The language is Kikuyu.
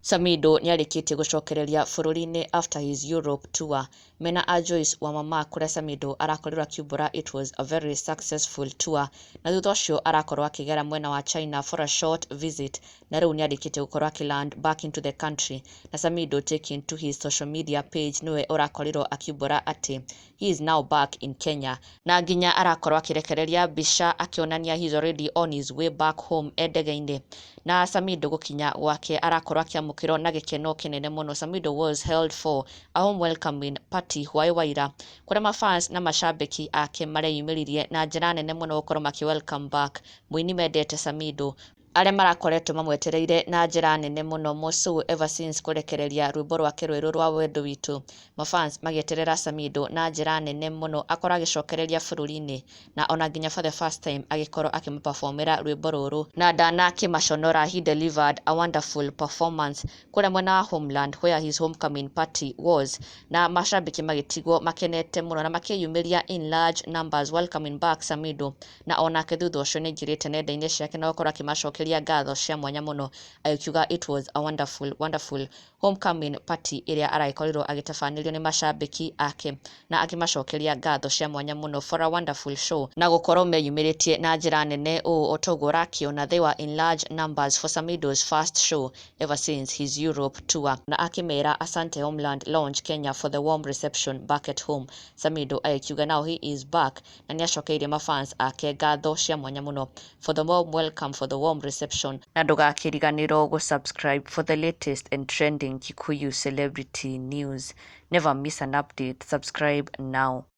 Samidoh nĩarĩkĩtie gũcokereria bũrũri-inĩ after his Europe tour mena a Joyce wa Mama, kũrĩa Samidoh arakorirwo akiumbũra it was a very successful tour, na thutha ũcio arakorwo akĩgera mwena wa China for a short visit, na rĩu nĩarĩkĩtie gũkorwo akĩ back into the country. Na Samidoh, taking to his social media page, nĩwe ũrakorirwo akiumbũra atĩ he is now back in Kenya, na nginya arakorwo akĩrekereria mbica akĩonania he is already on his way back home e ndege-inĩ. Na Samidoh gũkinya gwake arakorwo akĩamũkĩrwo na gĩkeno kĩnene mũno. Samidoh was held for a home welcoming party hwaĩ wa ira, kũrĩa mafans na macambĩki ake mareyumĩririe na njĩra nene mũno gũkorwo makĩ welcome back mũini mendete Samidoh, arĩa marakoretwo mamwetereire na njĩra nene mũno moso ever since kũrekereria rwĩmbo rwake rwerũ rwa Wendo Witũ. Mafans magĩeterera Samidoh na njĩra nene mũno akorwo agĩcokereria bũrũri-inĩ, na ona nginya for the first time agĩkorwo akĩmaperformera rwĩmbo rũrũ, na ndanakĩmaconora. He delivered a wonderful performance kũrĩa mwena wa homeland where his homecoming party was, na macambĩki magĩtigwo makenete mũno na makĩyumĩria in large numbers welcoming back Samidoh. Na onake thutha ũcio nĩaingĩrĩte nenda-inĩ ciake na gũkorwo akĩmacokeria ngatho cia mwanya mũno, agĩkiuga it was a wonderful, wonderful homecoming party ĩrĩa aragĩkorirwo agĩtabanĩrio nĩ macambĩki ake, na akĩmacokeria ngatho cia mwanya mũno for a wonderful show na gũkorwo meyumĩrĩtie na njĩra nene ũũ. O toguo ũrakĩona, they were in large numbers for Samidoh's first show ever since his Europe tour, na akĩmera asante Homeland Lounge Kenya for the warm reception back at home. Samidoh agĩkiuga now he is back, na nĩacokeirie mafans ake ngatho cia mwanya mũno for the warm welcome, for the warm reception. Na ndũgakĩriganĩrwo gũ-subscribe for the latest and trending Kikuyu celebrity news. Never miss an update. Subscribe now.